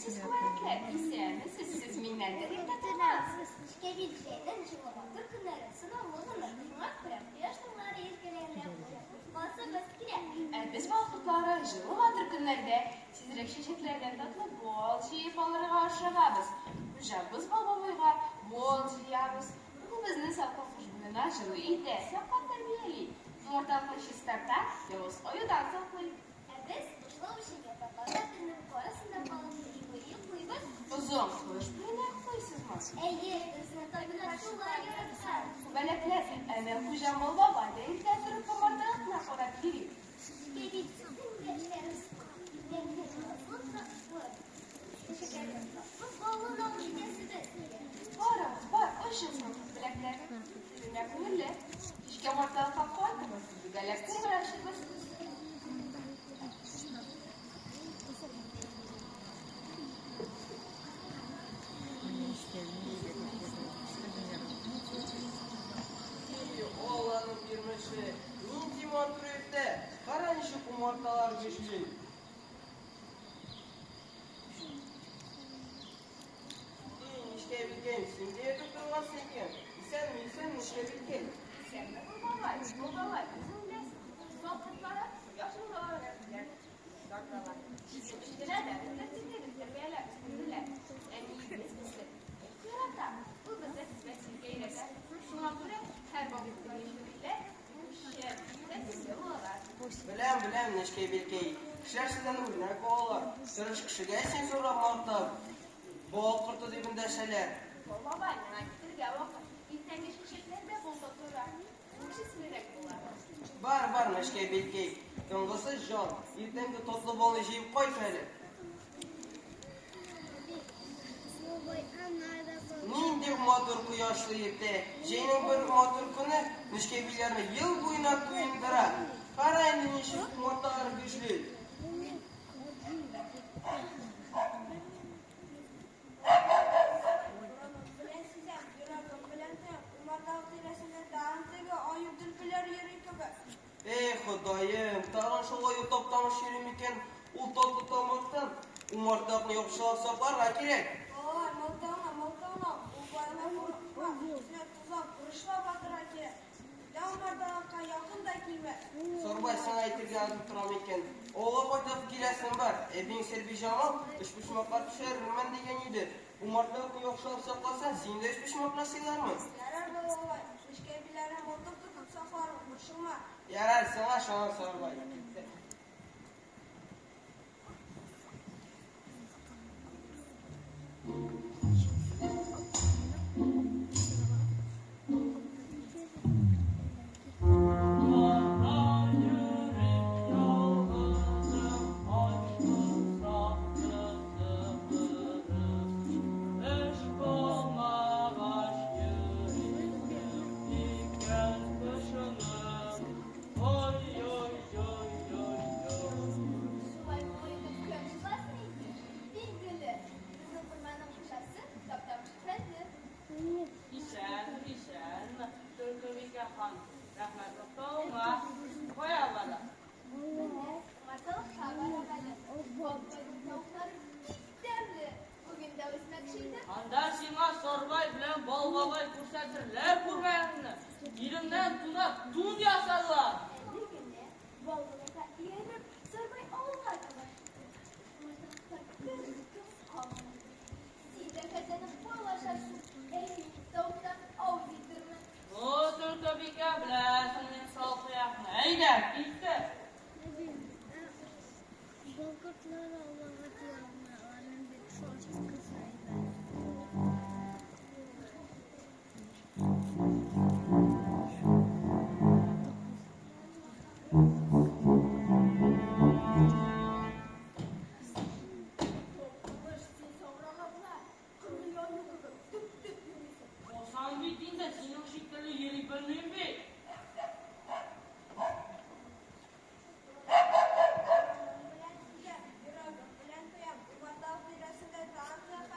Исәнмесез, күбәләкләр, исәнмесез, сез миннән дә иртә торгансыз. Нечкәбил җәйнең җылы матур көннәре санаулы гына, шуңа күрә кояш нурлары иркәләгәндә кузгаласыбыз килә. Ә без бал кортлары җылы матур көннәрдә тизрәк чәчәкләрдән татлы бал җыеп алырга ашыгабыз. Хуҗабыз бал бабайга бал җыябыз. Ул безне салкын кыш буена җылы итә, саклап тәрбияли. Умарталыкны чистарта, явыз аюдан саклый. Ә без бушлау өчен яфракларда төннең карасында калып кыш буе йоклыйбыз. Озын кыш буена йоклыйсызмы? Әйе, безне табигать шулай яраткан. Күбәләкләр, әнә хуҗам бал бабай да иртә торып умарталыкны карап йөри. Нечкәбил, сезнең дә эшләрегез күп. Иртәнге җылы татлы чәчәкләрнең татлы балын алып китәсебез килә. Барыгыз, бар, очыгыз, күбәләкләр. Сезгә күңелле. Кичкә умарталыкка кайтыгыз, бергәләп күңел ачырбыз. И, Алланың бирмеше, нинди матур иртә, кара ничек умарталар гөжли. И, Нечкәбилкәем, син дә ятып торгансың икән. Исәнме, исәнме, Нечкәбилкәй. Исәнме, бал бабай, бал бабай, үзең беләсең. Бал кортлары кояш нурлары белән тарталар. Кечкенәдән тәртипле итеп тәрбияләп үстерделәр. Әниебез безне бик ярата. Ул безгә хезмәт итәргә өйрәтә. Шуңа күрә һәр бал корты нечкәбилләр эшчән, тәртипле булалар. Беләм, беләм, Нечкәбилкәй. Кешеләр сездән үрнәк алалар. Тырыш кешегә син зурлап мактап, бал корты дип эндәшәләр. Бал бабай, миңа китәргә вакыт. Иртәнге чәчәкләр дә бал тутыра. Күршесенрәк була. Бар, бар, Нечкәбилкәй. Тынгысыз җан, иртәнге татлы балны җыеп кайт әле. Нинди матур кояшлы иртә. Җәйнең бер матур көне Нечкәбилләрне ел буена туендыра. Кара инде ничек умарталар гөжли. Борыным белән сизәм, йөрәгем белән тоям, умарталык тирәсендә тагын теге аю төлкеләр йөри кебек. Эй, Ходаем, тагын шул аю таптамыш йөри микән? Ул татлы тамактан умарталыкны яхшылап сакларга кирәк. Балалар, мылтыгыңны, мылтыгыңны ал, ул баягы курыкма, өстенә тозак, бурычлап атырга кирәк. Бүтән умарталыкка якын да килмәс. Сарбай, сиңа әйтергә онытып торам икән. Авылга кайтып киләсең бар. Әбиең Сәрбиҗамал өчпочмаклар пешерермен дигән иде. Умарталыкны яхшылап сакласаң, син дә өчпочмаклар сыйлармын. Ярар, балалар, нечкәбилләрне мылтык тотып саклармын, борчылма. Ярар, сиңа ышанам, Сарбай. Китте. Урамда йөрим ялгызым, ачтым сакты сыпырып. Эш булмагач йөрисең икән пошынып. Ой-ой-ой-ой-ой. Шулай моңлы итеп кем җырласын инде? Билгеле, безнең урманның хуҗасы Таптамыш әфәнде. Исән, исән, Төлкебикә хан. Рәхмәт мактавыңа. Кая барасың? Менә умарталыкка барам әле. Бабайның тавыклары бик тәмле. Бүген дә үсмәкче идем. Анда сиңа Сарбай белән Бал бабай күрсәтерләр күрмәгеңне. Иреңнән тунап тун ясарлар. Әле генә бал бабайга ияреп, Сарбай авылга таба китте. Умарталыкта бер кыз калмаган иде. Син рәхәтләнеп бал ашарсың, ә мин тавыктан авыз итермен. О, Төлкебикә, беләсең мин салкыякны. Әйдә, киттек. Таптамыш, син саурага була, кыргый аю кебек дөп-дөп йөрисең. Босам бит инде, синең шикелле йөри белмим бит. Борыным белән сизәм, йөрәгем белән тоям, умарталык тирәсендә тагын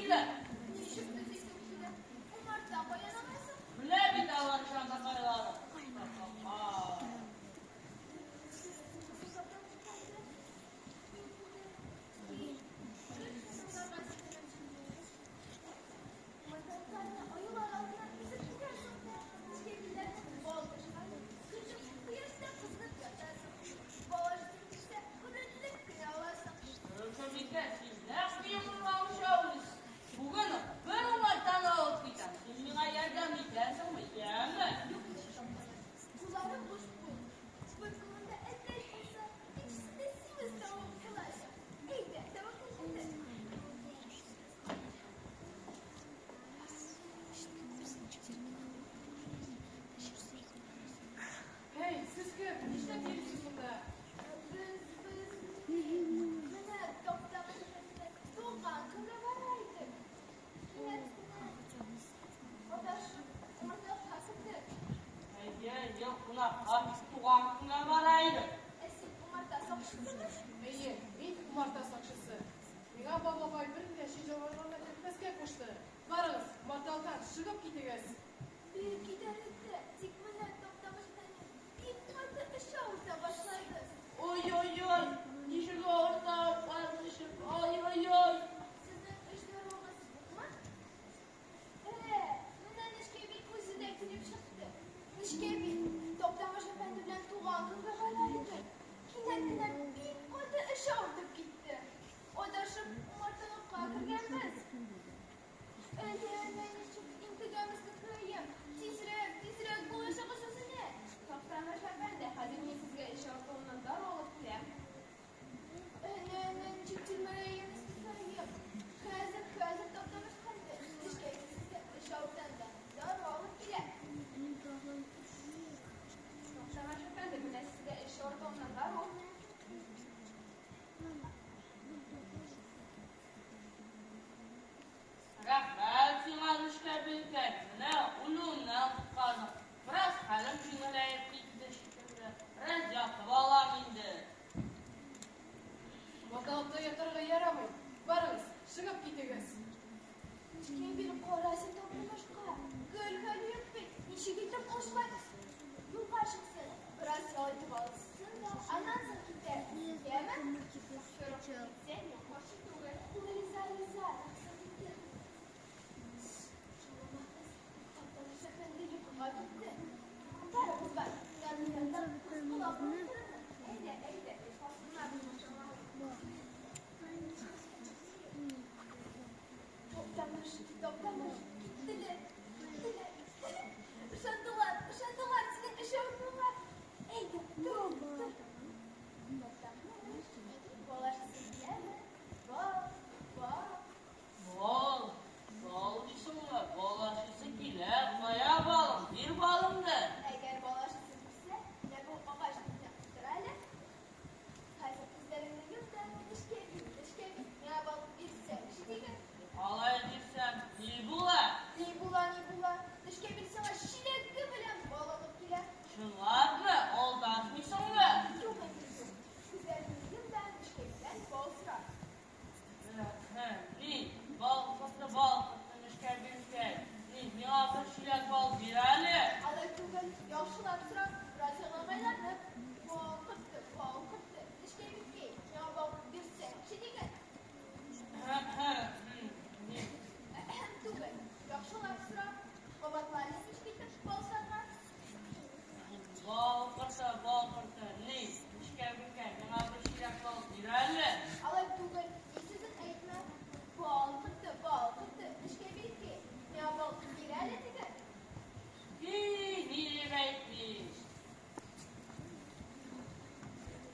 килә. Ничек төзисең килә? Умарта каян аласың? Белә бит алар чандакайлары. Рөхсәт син нәкъ минем уйлаганча уйлыйсың. Бүген үк бер умартаны алып китәм. Син миңа ярдәм итәсеңме, яме? Куллары буш булмый. Бер кулында әтәч булса, икенчесендә симез тавык булачак. Әйдә, тәвәккәлләдек. Һәй, сез кем? Нишләп йөрисез монда? Без, без, менә Туктамыш әфәнде туган көнгә бара идек. Кинәт кенә адашып, умарталыкка кердек. Әйе, ел кунакка туган көнгә бара идек. Ә син умарта сакчысымы? Әйе, мин умарта сакчысы. Миңа бабабай берничә җанварларны кертмәскә кушты. Барыгыз, умарталыктан чыгып китегез. Бик китәр иде, тик менә Туктамыш әфәнде бик каты эче авырта башлады. Ой-ой-ой, ничек авырта карчык. Ай-ай-ай. Сезнең өч даруыгыз юкмы? Ә, менә Нечкәбил үзе дә килеп чыкты. Нечкәбил, Туктамыш әфәнде белән туган көнгә бара идек. Кинәт кенә бик каты эче авыртып китте. Адашып умарталыкка кергәнбез. Әнә, әнә ничек интегәбез, Нечкәем. Тизрәк, тизрәк булышыгыз үзенә. Туктамыш әфәнде, хәзер мин сезгә эч авыртуыннан дару алып киләм. Әнә, әнә ничек тилмерәем, Нечкәем. Хәзер, хәзер, Туктамыш әфәнде. Нечкәбил сезгә эч авыртуыннан дару алып килә. Туктамыш әфәнде, менә сезгә эч авыртуыннан дару. Рәхмәт сиңа, Нечкәбилкәй. Менә үлүемнән коткардың. Бераз хәлем җиңеләеп китте шикелле. Бераз ятып алам инде. Умарталыкта ятарга ярамый. Барыгыз, чыгып китегез. Нечкәбил, кара син Туктамышка. Гел хәле юк бит. Ничек итеп ул шулай юлга чыксын? Бераз ял итеп алсын да, аннан соң китәр. Яме? Чыгып китсәң, мин каршы түгел. Ул риза, риза, рөхсәт итте. Шауламагыз, Туктамыш әфәнде йокыга китте. Барыгыз, бар, янында колак торырмын. Әйдә, әйдә, йокласыннар. Туктамыш, Туктамыш, киттеләр, киттеләр. Ышандылар, ышандылар синең эч авыртуыңа. Әйдә, тор, тор. Туктамыш, бал ашыйсы киләме? Бал, бал. Бал, бал дисеңме? Бал ашыйсы килә. Кая балың? Бир балыңны. Әгәр бал ашыйсы килсә, менә бу агач төбенә утыр әле. Хәзер күзләреңне йом да, Нечкәбил, Нечкәбил, миңа бал бирсәңче диген. Алай дисәм, ни була? Ни була, ни була? Нечкәбил сиңа чиләге белән бал алып килә. Чынлапмы? Алдашмыйсыңмы? Юк инде, юк. Күзләреңне йом да, Нечкәбилдән бал сора. Ни, бал корты, бал корты, Нечкәбилкәй. Ни, миңа бер чиләк бал бир әле. Алай түгел, яхшылап сора, бераз яңа. Бал корты, бал корты, Нечкәбилкәй, миңа бал бирсәңче диген. Ни, Әһәм түгел, яхшылап сора. Кабатла әле, ничек итеп бал сорарга. Бал корты, бал корты, ни, Нечкәбилкәй, миңа бер чиләк бал бир әле. Алай түгел, ни сүзен әйтмә. Бал корты, бал корты, Нечкәбилкәй, миңа бал бир әле диген. Һи, ни дип әйтмим.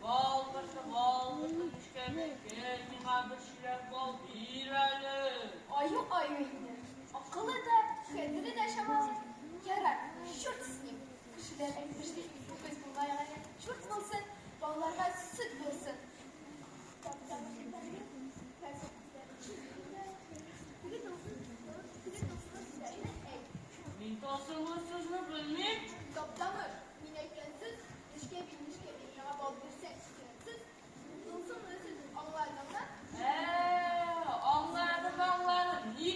Бал корты, бал корты, Нечкәбилкәй, миңа бер чиләк бал бир әле. Аю аю инде. Акылы да, хәтере дә чамалы. Ярар, черт с ним. Кешеләр әйтмешли, үгез булмаганы чурт булсын, балаларга сөт булсын. Туктамыш әфәнде, хәзер теге тылсым сүзләрне әйт. Мин тылсымлы сүзне белмим. Туктамыш, мин әйткән сүз, Нечкәбил, Нечкәбил, миңа бал бирсәңче дигән сүз, тылсымлы сүз, аңладыңмы? Ә, аңладым, аңладым. Ни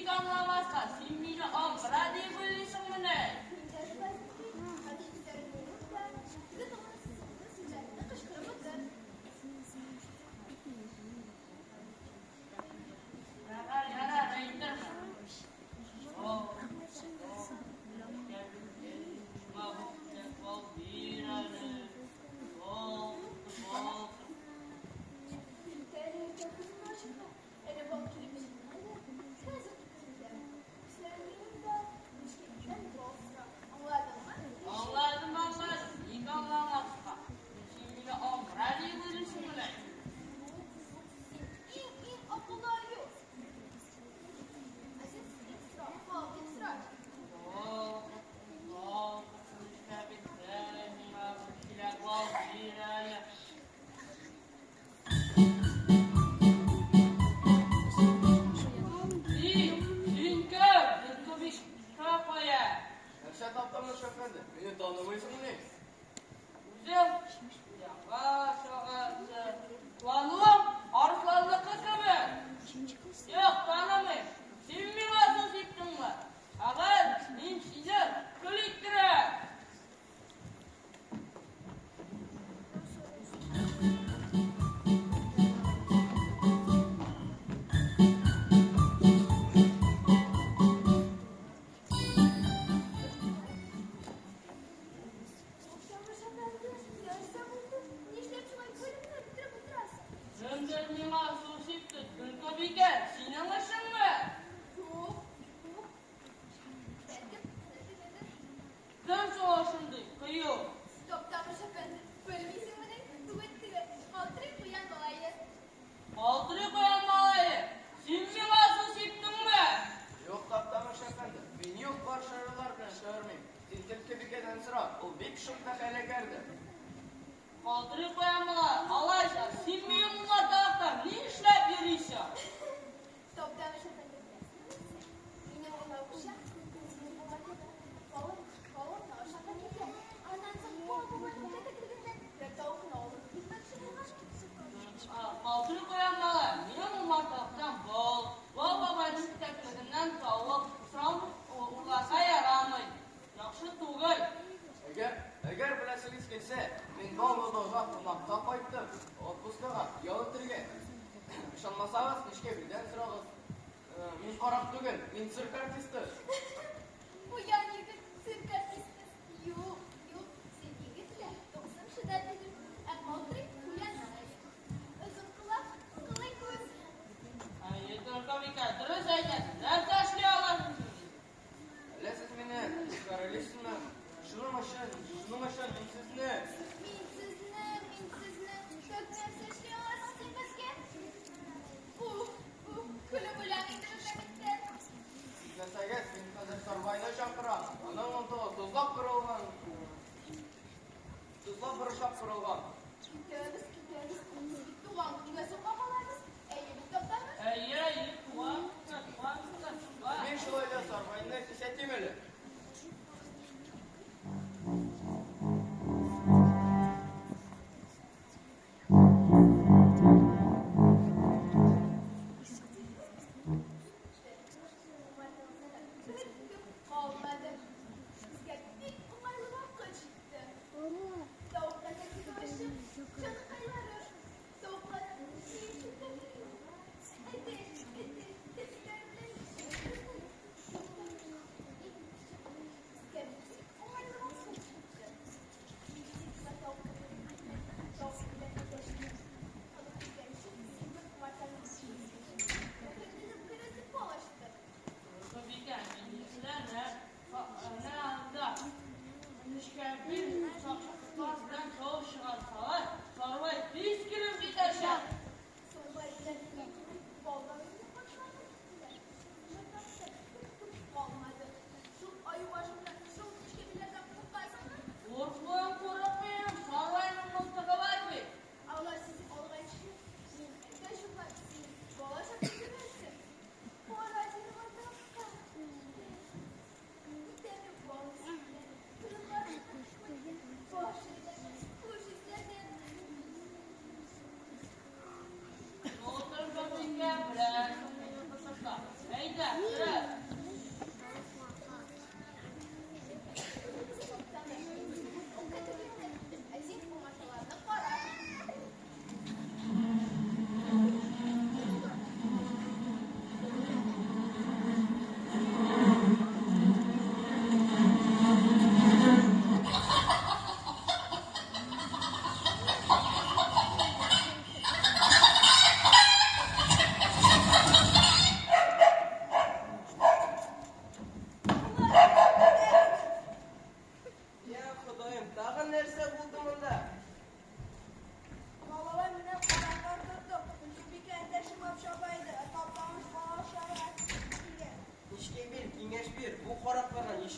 Алайса, син мине аңгыра дип уйлыйсыңмыни? Мин дә шулай уйлыйм. Хәтта күзләрен йомып та, теге тынгысызлыклы сүзләрне кычкырып утыр. Ярар, ярар, әйтермен. О, о, нечкәбилкәй, миңа бу чиләк бал бир әле. Бал, бал. Иртә әле иртә күземне ачырга, әле бал килеп җитмәде, хәзер китерерләр. Күзләреңне йом да, нечкәбилдән бал сора. Аңладыңмы? Аңладым, аңладым. Ник аңламаска? Син мине аңгыра дип уйлыйсыңмыни? Юк, юк, син иң-иң акыллы аю. Ә син дип сора, бал дип сора. Бал, бал, нечкәбилкәй, миңа бер чиләк бал бир әле. Син, син кем? Төлкебикә кая? Нәрсә Таптамыш әфәнде, мине танымыйсыңмыни? Үзең яңа чыгасы. Кылануың арысланныкы кебек. Юк, танымыйм. Син миңа су сиптеңме? Әгәр мин сине көл иттерәм. Таптамыш әфәнде, нәрсә булды? Нишләп шулай көлемне бетереп утырасың? Кемдер миңа су сипте, Төлкебикә, синең эшеңме? Юк, юк. Бәлкем, тегедер. Кем соң ул шундый кыю? Таптамыш әфәнде, белмисеңмени? Бүген теге калтырый куян малае. Калтырый куян малае, син миңа су сиптеңме? Юк, Таптамыш әфәнде, мин юк-бар шаралар белән шаярмыйм. Син Төлкебикәдән сора, ул бик шым вә хәйләкәрдер. Калтырый куян малае, алайса, син минем умарталыкта ни эшләп йөрисең? Таптамыш әфәнде, беләсеңме син? Минем уйлавымча, синең умартада балын, балын ашарга килгән. Аннан соң бал бабайның кетәклегеннән бер тавыкны алып китмәкче булган. Калтырый куян малае, минем умарталыктан бал, бал бабайның кетәклегеннән тавык, сорау урларга ярамый. Яхшы түгел. Әгәр, әгәр беләсегез килсә, мин Бал бабайга кунакка кайттым, отпускага, ял итәргә. Ышанмасагыз, Нечкәбилдән сорагыз. Мин карак түгел, мин цирк артисты. Куян егет цирк артисты. Юк, юк, син егет лә, тылсымчы да түгел, ә калтырый куян малае. Озын колак, кылый күз. Әйе, Төлкебикә, дөрес әйтәсең. Нәрсә эшли аласың син? Әллә сез мине үпкәлисезме? Шуның өчен, шуның өчен мин сезне. Мин сезне, мин сезне, ток нәрсә эшли аласың син безгә? Уф, уф, көлеп үләм инде бу кәмиттән. Җитмәсәгез, мин хәзер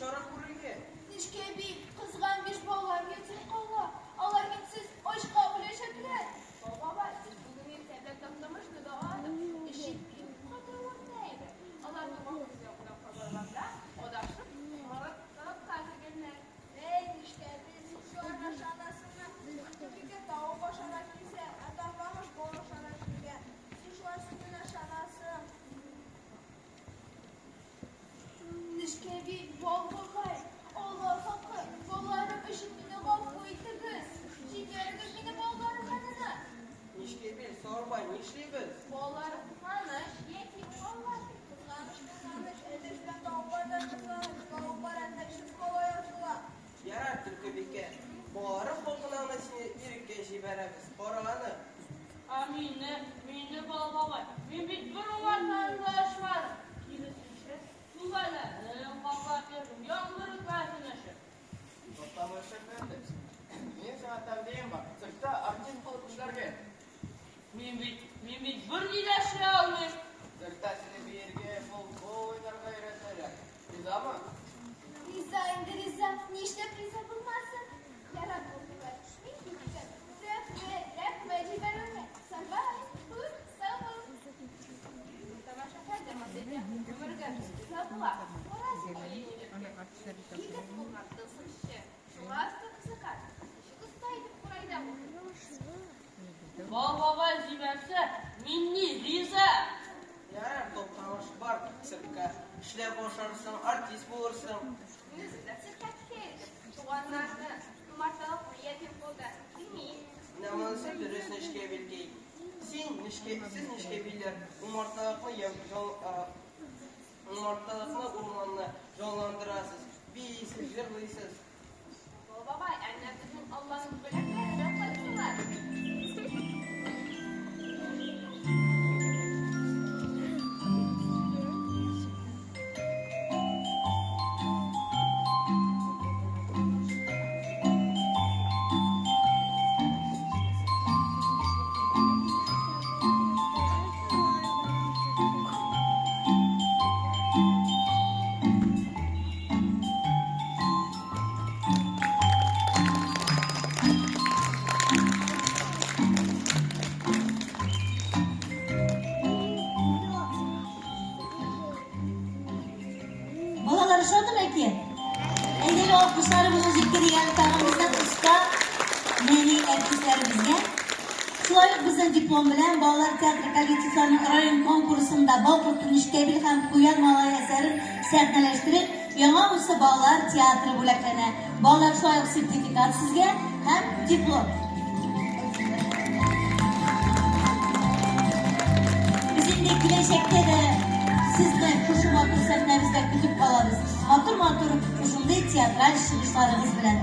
чара күрергә? Нечкәбил, кызганыч балалар ятим кала. Алар минсез ачка үләчәкләр. Бал бабай, без бүген иртә белән Таптамышны даладык. Эше бик каты авырта иде. Алар туган көндә кунакка барганда, адашып, халыкка кергәннәр. Әй, Нечкәбил, син шуларга ышанасыңмы? Төлкегә тавык ашарга килсә, ә Таптамыш бал ашарга килгән. Син шулар сүзенә ышанасың. Нечкәбил, бал бабай, Алла хакы, балаларым өчен мине гафу итегез. Җибәрегез мине балаларым янына. Нечкәбил, Сарбай, нишлибез? Балалары кызганыч, ятим балалар бит. Кызганыч, кызганыч, әтәч белән тавыклар да кызганыч. Тавыклар әтәчсез кала яздылар. Ярар, Төлкебикә, балаларың хакына гына сине иреккә җибәрәбез. Кара аны. Ә мине, мине, бал бабай, мин бит бер умартаны да ачмадым. Киресенчә, түбәләрен каплап йөрдем, яңгыр үтмәсен өчен. Таптамыш әфәнде, минем сиңа тәкъдимем бар. Циркта артист булып эшләргә. Мин бит, мин бит берни дә эшли алмыйм. Циркта сине биергә, футбол уйнарга өйрәтәләр. Ризамы? Риза инде, риза. Нишләп риза булмасын? Ярар, бал бабай, мин киттем. Рәхмәт, рәхмәт җибәрүеңә. Сарбай, хуш, сау бул. Таптамыш әфәнде, гомергә риза була. Кара син егеткә. Егет булган тылсымчы. Шуңа оста кызыккан. Ничек оста итеп курайда булды. Бал бабай җибәрсә, мин ни, риза. Ярар, Таптамыш, бар циркка. Эшләп ашарсың, артист булырсың. Мин үзем дә циркка китә идем. Туганнарны, умарталыкны ятим калды. Килми. Менә монысы дөрес, Нечкәбилкәй. Син, нечкә, сез Нечкәбилләр, умарталыкны умарталыкны, урманны җанландырасыз, биисез, җырлыйсыз. Бал бабай, әнә безнең Алланың бүләкләре дә кайттылар. Балалар ошадымы әкият? Әйдәле алкышларыбызны җиткерик тагын безнең оста нәни артистларыбызга. Шулай ук безнең диплом белән балалар театры коллективларының район конкурсында Бал корты Нечкәбил һәм Куян малай әсәрен сәхнәләштереп, Яңа Усы балалар театры бүләкләнә. Балалар шулай ук сертификат сезгә һәм диплом. Без инде киләчәктә дә сезне шушы матур сәхнәбездә көтеп калабыз. Матур-матур шушындый театраль чыгышларыгыз белән.